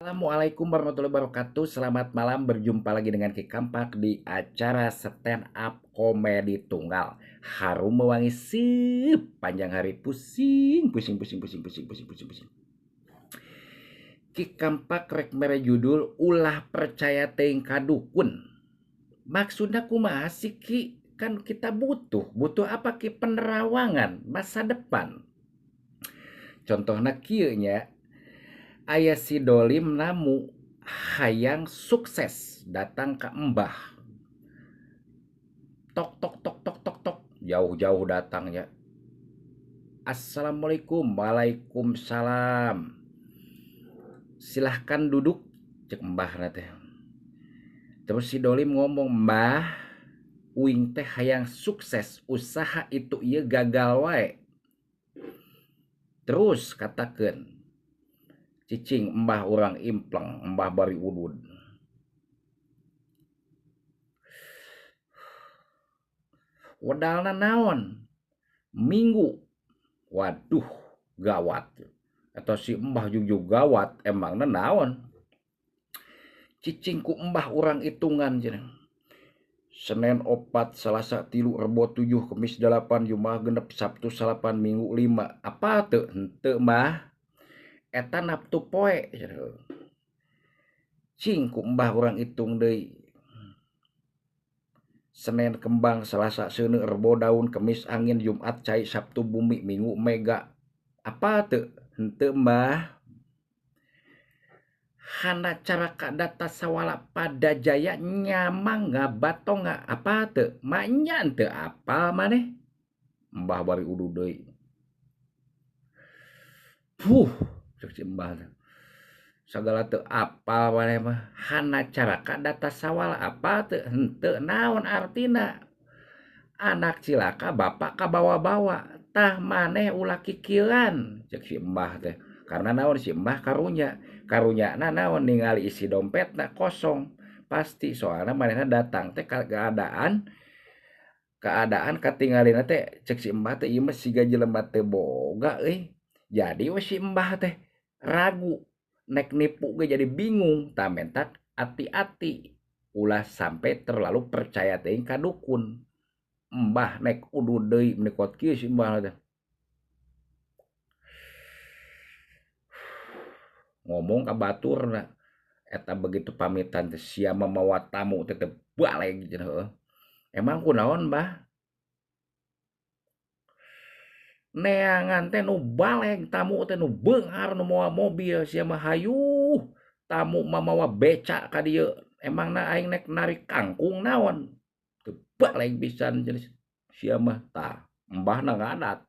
Assalamualaikum warahmatullahi wabarakatuh. Selamat malam, berjumpa lagi dengan Ki Kampak di acara stand up komedi tunggal. Harum mewangi sip panjang hari, pusing pusing pusing pusing pusing pusing pusing pusing. Ki Kampak rek mere judul ulah percaya teuing ka dukun. Maksudna kumaha sih Ki? Kan kita butuh, butuh apa Ki? Penerawangan masa depan. Contohna kieu nya, aya si Dolim namu hayang sukses datang ke Mbah. Tok tok tok tok tok tok, jauh-jauh datangnya. Assalamualaikum, waalaikumsalam. Silahkan duduk, cek Mbah teh. Terus si Dolim ngomong, Mbah, uing teh hayang sukses, usaha itu ieu gagal wae. Terus katakeun, cicing mbah urang impleng, mbah bari udud. Wedalna naon? Minggu. Waduh, gawat. Atau si mbah jugjug gawat, emangna naon? Cicing ku mbah urang hitungan cenah. Senin 4, Selasa 3, Rebo 7, Kemis 8, Jumat 6, Sabtu 8, Minggu 5. Apa teu? Henteu mbah. Eta naptu poe. Cing ku mbah urang hitung deui. Senin kembang, Selasa seuneu, Rebo daun, Kemis angin, Jumat cai, Sabtu bumi, Minggu mega. Apa teu? Henteu mbah. Hana cara kadata sawala pada jaya nyamang ngabatonga. Apa teu? Manya henteu apal maneh. Mbah bari uduh deui. Puh, cek si mbah teh. Sagala teu apal maneh mah. Hana cara kadata sawala apa teu? Henteu naon artina. Anak cilaka bapak kabawa-bawa. Tah maneh ulah kikiran, cek si mbah teh. Karena naon si mbah karunya. Karunyana naon ningali isi dompetna kosong. Pasti soalna manehna datang teh keadaan katingalina teh cek si mbah teh ieu mah siga jelema teu boga euy. Jadi we si mbah teh ragu nek nipu ge jadi bingung. Tah mentak ati-ati ulah sampai terlalu percaya teuing ka dukun. Mbah nek udud deui meni kuat kieu si mbah teh. Ngomong ka baturna eta begitu pamitan teh sia mamawa tamu teh teu baleg cenah heueuh. Emang kunaon mbah? Neangan teh nu baleg tamu teh nu beunghar nu mawa mobil sia mah hayuh tamu mah mawa beca ka dieu. Emangna aing nek narik kangkung naon? Teu baleg pisan cenah sia mah. Tah mbahna ngadat.